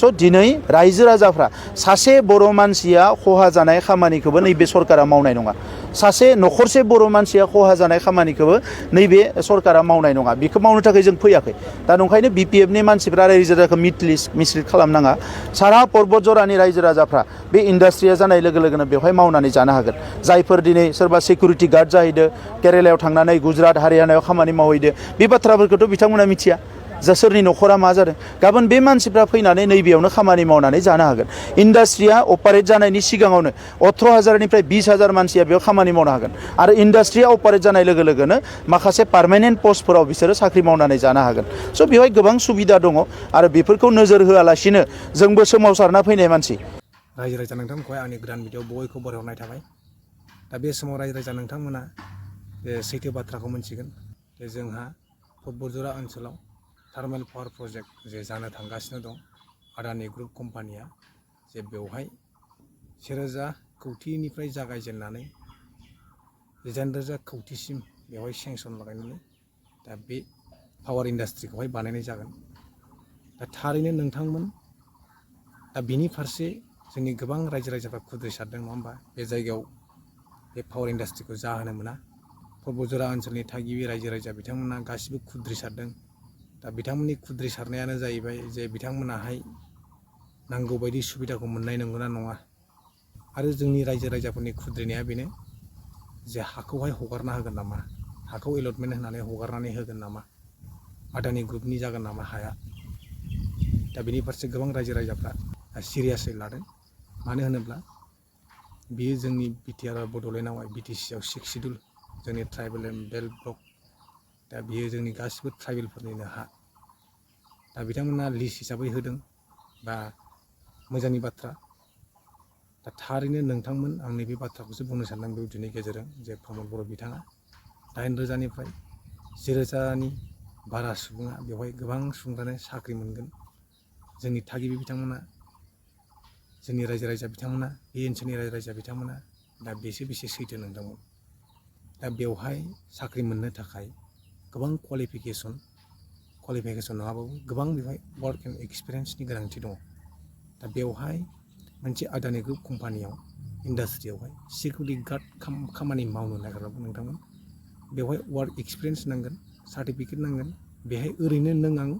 स' दिनै रायजो राजाफ्रा सासे बर' मानसिया खहा जानाय खामानिखौबो नैबे सरकारा मावनाय नङा, सासे न'खरसे बर' मानसिया खहा जानाय खामानिखौबो नैबे सरकारा मावनाय नङा। बेखौ मावनो थाखाय जों फैयाखै। दा नंखायनो बिपिएफनि मानसिफ्रा रायजो राजाखौ मिसलिड खालामनाङा। सारा पर्बत जरानि रायजो राजाफ्रा बे इन्डास्ट्रिया जानाय लोगो लोगोनो बेवहाय मावनानै जानो हागोन। जायफोर दिनै सोरबा सिकिउरिटि गार्ड जाहैदो, केरेलायाव थांनानै गुजरात हारियानायाव खामानि मावहैदो, बे बाथ्राफोरखौथ' बिथांमोना मिथिया जा सोरनि न'खरा मा जादों। गाबोन बे मानसिफ्रा फैनानै नैबेयावनो खामानि मावनानै जानो हागोन। इन्डास्ट्रिया अपारेट जानायनि सिगाङावनो 18,000निफ्राय 20,000 मानसिया बेयाव खामानि मावनो हागोन। आरो इन्डास्ट्रिया अपारेट जानाय लोगो लोगोनो माखासे पार्मानेन्ट पस्टफोराव बिसोरो साख्रि मावनानै जानो हागोन। स' बेवहाय गोबां सुबिदा दङ आरो बेफोरखौ नोजोर होआलासिनो जोंबो सोमावसारना फैनाय मानसि। रायजो राजा नोंथांमोनखौहाय आंनि गोदान भिडिअ बयखौ बरायहरनाय थाबाय। दा बे समाव रायजो राजा नोंथांमोना बे सैथो बाथ्राखौ मोनथिगोन जे जोंहा पर्बतजरा ओनसोलाव थार्मेल पावार प्रजेक्ट जे जानो थांगासिनो दं। आदानि ग्रुप कम्पानिया जे बेवहाय 1,000 कौटिनिफ्राय जागायजेननानै 9,000 कौटिसिम बेवहाय सेंसन लागायनानै दा बे पावार इन्डास्ट्रिखौहाय बानायनाय जागोन। दा थारैनो नोंथांमोन दा बिनि फारसे जोंनि गोबां रायजो राजाफ्रा खुद्रिसारदों नङा होमबा। बे जायगायाव बे पावार इन्डास्ट्रिखौ जाहोनो मोना। पर्बतजरा ओनसोलनि थागिबि रायजो राजा बिथांमोना गासिबो खुद्रिसारदों। दा बिथांमोननि खुद्रिसारनायानो जाहैबाय जे बिथांमोनाहाय नांगौ बायदि सुबिदाखौ मोननाय नंगौना नङा। आरो जोंनि रायजो राजाफोरनि खुद्रिनाया बेनो जे हाखौहाय हगारना होगोन नामा, हाखौ एलटमेन्ट होनानै हगारनानै होगोन नामा, आदानि ग्रुपनि जागोन नामा हाया। दा बेनि फारसे गोबां रायजो राजाफ्रा सिरियासै लादों। मानो होनोब्ला बियो जोंनि बिटिआर आरो बड'लेण्डआवहाय बिटिसिआव 6 सिडुल जोंनि ट्राइबेल एन्ड बेल्ट ब्लक। दा बियो जोंनि गासिबो ट्राइबेलफोरनिनो हा। दा बिथांमोना लिस्ट हिसाबै होदों बा मोजांनि बाथ्रा। दा थारैनो नोंथांमोन आं नैबे बाथ्राखौसो बुंनो सानदों बे भिडिअनि गेजेरजों जे प्रमद बर' बिथाङा 9,000निफ्राय 10,000नि बारा सुबुङा बेवहाय गोबां सुबुंफ्रानो साख्रि मोनगोन। जोंनि थागिबि बिथांमोना, जोंनि रायजो राजा बिथांमोना, बे ओनसोलनि रायजो राजा बिथांमोना दा बेसे सैथो नोंथांमोन। दा बेवहाय साख्रि मोननो थाखाय गोबां क्वालिफिकेसन नङाबाबो गोबां बेवहाय वार्क एन्ड एक्सपिरियेन्सनि गोनांथि दङ। दा बेवहाय मोनसे आदानि ग्रुप कम्पानियाव इन्डास्ट्रियावहाय सिकिउरिटि गार्ड खामानि मावनो नागिरबाबो नोंथांमोन बेवहाय वार्क एक्सपिरियेन्स नांगोन, सार्टिफिकेट नांगोन। बेहाय ओरैनो नों आं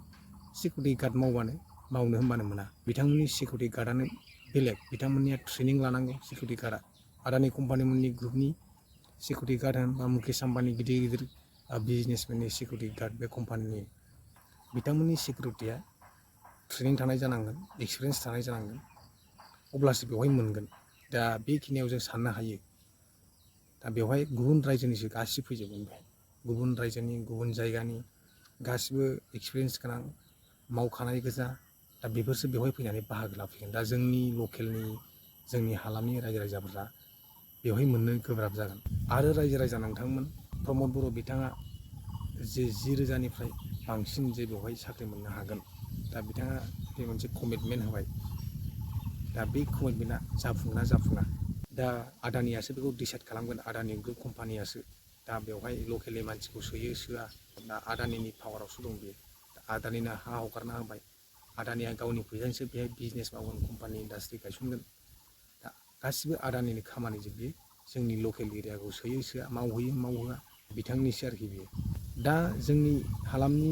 सिकिउरिटि गार्ड मावनो होनबानो मोना। बिथांमोननि सिकिउरिटि गार्डआनो बेलेग, बिथांमोननिया ट्रेनिं लानांगौ। सिकिउरिटि गार्डआ आदानि कम्पानिमोननि ग्रुपनि सिकिउरिटि गार्ड होन बा मुकेश आम्बानी गिदिर बिजनेसमेननि सिकिउरिटि गार्ड बे कम्पानिनि बिथांमोननि सिकिउरिटिया ट्रेनिं थानाय जानांगोन, एक्सपिरियेन्स थानाय जानांगोन, अब्लासो बेवहाय मोनगोन। दा बेखिनियाव जों साननो हायो। दा बेवहाय गुबुन रायजोनिसो गासिबो फैजोबगोन। बेहाय गुबुन रायजोनि गुबुन जायगानि गासिबो एक्सपिरियेन्स गोनां मावखानाय गोजा। दा बेफोरसो बेवहाय फैनानै बाहागो लाफैगोन। दा जोंनि लकेलनि जोंनि हालामनि रायजो राजाफोरा बेवहाय मोननो गोब्राब जागोन। आरो रायजो राजा नोंथांमोन प्रमद बर' बिथाङा जे 10,000निफ्राय बांसिन जे बेवहाय साख्रि मोननो हागोन। दा बिथाङा बे मोनसे कमिटमेन्ट होबाय। दा बे कमिटमेन्टआ जाफुङा जाफुङा दा आदानियासो बेखौ डिसाइड खालामगोन। आदानि ग्रुप कम्पानियासो दा बेवहाय लकेलनि मानसिखौ सोआ। दा आदानिनि पावारावसो दं बेयो। आदानिनो हा हगारना होबाय। आदानिया गावनि फैसाजोंसो बेहाय बिजनेस मावगोन, कम्पानि इन्डास्ट्रि गायसनगोन। दा गासिबो आदानिनि खामानिजों बियो जोंनि लकेल एरियाखौ सोआ, मावहैयो मावहोआ बिथांनिसो आरोखि बियो। दा जोंनि हालामनि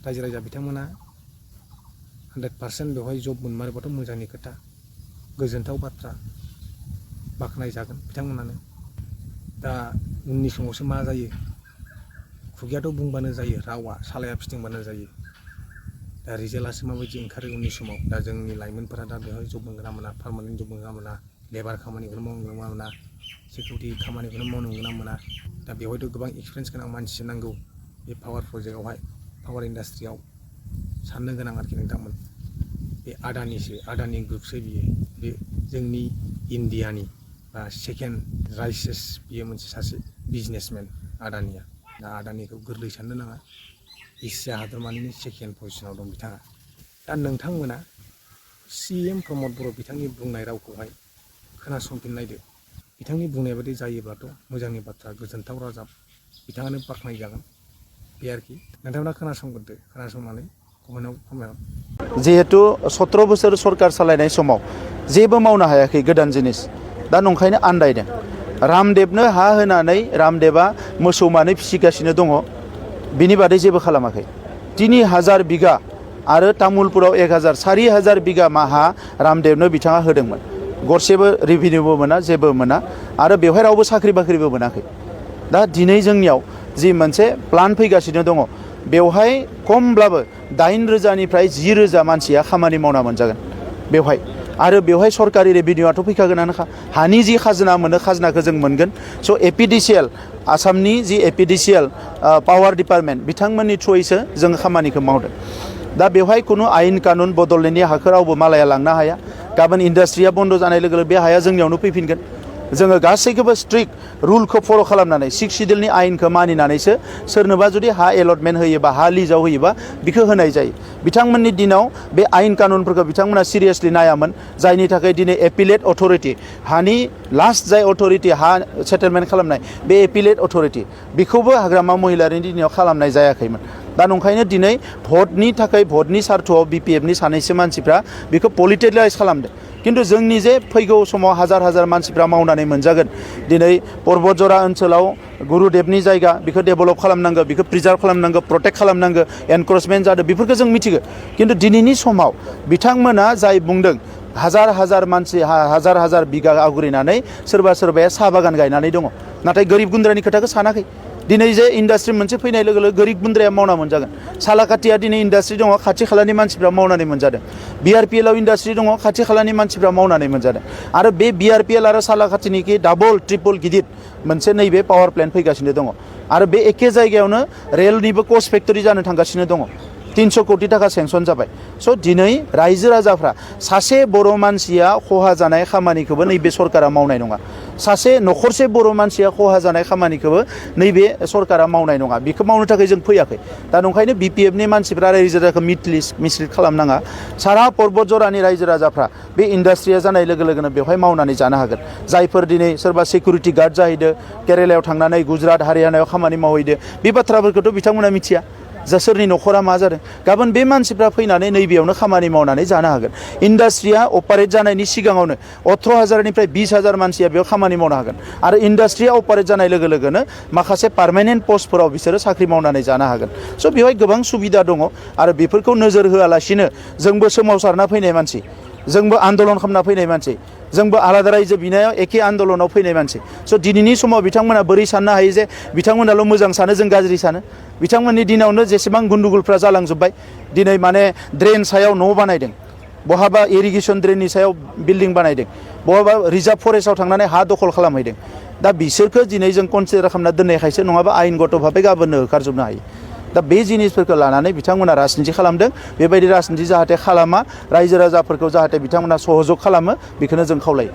रायजो राजा बिथांमोना 100% बेवहाय जब मोनमारोबाथ' मोजांनि खोथा, गोजोनथाव बाथ्रा, बाख्नायजागोन बिथांमोनानो। दा उननि समावसो मा जायो, खुगायाथ' बुंबानो जायो, रावा सालाया फिथिंबानो जायो। दा रिजाल्टआसो माबायदि ओंखारो उननि समाव। दा जोंनि लाइमोनफोरा दा बेवहाय जब मोनगोन ना मोना, पारमानेन्ट जब मोनगोन ना मोना, लेबार खामानिखौनो मावनो मोना मोना, सिकिउरिटि खामानिखौनो मावनो मोना मोना। दा बेवहायथ' गोबां एक्सपिरियेन्स गोनां मानसि नांगौ। बे पावार प्रजेक्टआवहाय, पावार इन्डास्ट्रियाव साननो गोनां आरोखि नोंथांमोन। बे आदानि ग्रुपसो बियो। बे जोंनि इण्डियानि बा सेकेन्ड राइचेस्ट बियो मोनसे सासे बिजनेसमेन आदानिया। दा आदानिखौ गोरलै साननो नाङा। एसिया हादरमानिनो सेकेन्ड पजिसनाव दं बिथाङा। दा नोंथांमोना CM प्रमद बर' बिथांनि बुंनाय रावखौहाय खोनासंफिननायदो। बिथांनि बुंनाय बायदि जायोब्लाथ' मोजांनि बाथ्रा, गोजोनथाव रादाब, बिथाङानो बाख्नायजागोन। बे आरोखि नोंथांमोना खोनासंग्रोदो। खोनासंनानै जिहेतु 17 बोसोर सरकार सालायनाय समाव जेबो मावनो हायाखै गोदान जिनिस दा नंखायनो आन्दायदों रामदेबनो हा होनानै रामदेबा मोसौ मानै फिसिगासिनो दङ बिनि बादै जेबो खालामाखै 3000 बिगा आरो तामुलपुराव 4,000 बिगा हा रामदेबनो बिथाङा होदोंमोन गरसेबो रेभिनिउबो मोना जेबो मोना आरो बेवहाय रावबो साख्रि बाख्रिबो मोनाखै दा दिनै जोंनियाव जि मोनसे प्लान फैगासिनो दङ बेवहाय खमब्लाबो 8,000 निफ्राय 10,000 मानसिया खामानि मावना मोनजागोन बेवहाय आरो बेवहाय सरकारि रेभिनिउआथ' फैखागोनानोखा हानि जि खाजोना मोनो खाजोनाखौ जों मोनगोन स' एपिडिसिएल आसामनि जि एपिडिसिएल पावार डिपार्टमेन्ट बिथांमोननि थ्रुयैसो जों खामानिखौ मावदों दा बेवहाय खुनु आयेन कानुन बड'लेण्डनि हाखौ रावबो मालाया लांनो हाया गाबोन इन्डास्ट्रिया बन्द जानाय लोगो लोगो बे हाया जोंनियावनो फैफिनगोन जोङो गासैखौबो स्ट्रिक्ट रुलखौ फल' खालामनानै 6 सिडिउलनि आयेनखौ मानिनानैसो सोरनोबा जुदि हा एलटमेन्ट होयोबा हा लिजाव होयोबा बेखौ होनाय जायो बिथांमोननि दिनाव बे आयेन कानुनफोरखौ बिथांमोना सिरियासलि नायामोन जायनि थाखाय दिनै एपिलेट अथरिटि हानि लास्ट जाय अथरिटि हा सेटेलमेन्ट खालामनाय बे एपिलेट अथरिटि बेखौबो हाग्रामा महिलारिनि दिनाव खालामनाय जायाखैमोन दा नंखायनो दिनै भटनि थाखाय भटनि सार्थआव बिपिएफनि सानैसो मानसिफ्रा बेखौ पलिटिलाइज खालामदों किन्तु जोंनि जे फैगौ समाव हाजार मानसिफ्रा मावनानै मोनजागोन दिनै पर्बतजरा ओनसोलाव गुरुदेबनि जायगा बेखौ डेभेलप खालामनांगौ बेखौ प्रिजार्भ खालामनांगौ प्रटेक्ट खालामनांगौ एनक्रोचमेन्ट जादों बेफोरखौ जों मिथिगौ किन्तु दिनैनि समाव बिथांमोना जाय बुंदों हाजार मानसि हाजार बिगा आवग्रिनानै सोरबाया साहा बागान गायनानै दङ नाथाय गोरिब गुन्द्रानि खोथाखौ सानाखै दिनै जे इन्डास्ट्रि मोनसे फैनाय लोगो लोगो गोरिब गुन्द्राया मावना मोनजागोन सालाकाटिया दिनै इन्डास्ट्रि दङ खाथि खालानि मानसिफ्रा मावनानै मोनजादों बिआरपिएलआव इन्डास्ट्रि दङ खाथि खालानि मानसिफ्रा मावनानै मोनजादों आरो बे बिआरपिएल आरो सालाकाटिनिखि डाबल ट्रिपल गिदिर मोनसे नैबे पावार प्लेन्ट फैगासिनो दङ आरो बे एखे जायगायावनो रेलनिबो कच फेक्टरि जानो थांगासिनो दङ 300 कोटी टाका सेंसन जाबाय स' दिनै रायजो राजाफ्रा सासे बर' मानसिया खहा जानाय खामानिखौबो नैबे सरकारा मावनाय नङा सासे नखरसे बर' मानसिया खहा जानाय खामानिखौबो नैबे सरकारा मावनाय नङा बेखौ मावनो थाखाय जों फैयाखै दा नंखायनो बिपिएफनि मानसिफ्रा रायजो राजाखौ मिसलिड खालामनाङा सारा पर्बतजरानि रायजो राजाफ्रा बे इन्डास्ट्रिया जानाय लोगो लोगोनो बेवहाय मावनानै जानो हागोन जायफोर दिनै सोरबा सिकिउरिटि गार्ड जाहैदो केरेलायाव थांनानै गुजरात हारियानायाव खामानि मावहैदो बे बाथ्राफोरखौथ' बिथांमोना मिथिया जा सोरनि नखरा मा जादों गाबोन बे मानसिफ्रा फैनानै नैबेयावनो खामानि मावनानै जानो हागोन इन्डास्ट्रिया अपारेट जानायनि सिगाङावनो 18,000 निफ्राय 20,000 मानसिया बेयाव खामानि मावनो हागोन आरो इन्डास्ट्रिया अपारेट जानाय लोगो लोगोनो माखासे पार्मानेन्ट पस्टफोराव बिसोरो साख्रि मावनानै जानो हागोन स' बेवहाय गोबां सुबिदा दङ आरो बेफोरखौ नोजोर होआलासिनो जोंबो सोमावसारना फैनाय मानसि जोंबो आन्दलन खालामना फैनाय मानसि जोंबो आलादा रायजो बिनायाव एखे आन्दलनाव फैनाय मानसि स' दिनैनि समाव बिथांमोना बोरै साननो हायो जे बिथांमोनाल' मोजां सानो जों गाज्रि सानो बिथांमोननि दिनावनो जेसेबां गुन्दुगुलफ्रा जालांजोब्बाय दिनै माने ड्रेन सायाव न' बानायदों बहाबा इरिगेसन ड्रेननि सायाव बिल्डिं बानायदों बहाबा रिजार्भ फरेस्टआव थांनानै हा दखल खालामहैदों दा बिसोरखौ दिनै जों कनसिडार खालामना दोननायखायसो नङाबा आयेनगत भाबै गाबोननो होखारजोबनो हायो दा बे जिनिसफोरखौ लानानै बिथांमोना राजनिति खालामदों बेबायदि राजनिति जाहाथे खालामा रायजो राजाफोरखौ जाहाथे बिथांमोना सहयोग खालामो बेखौनो जों खावलायो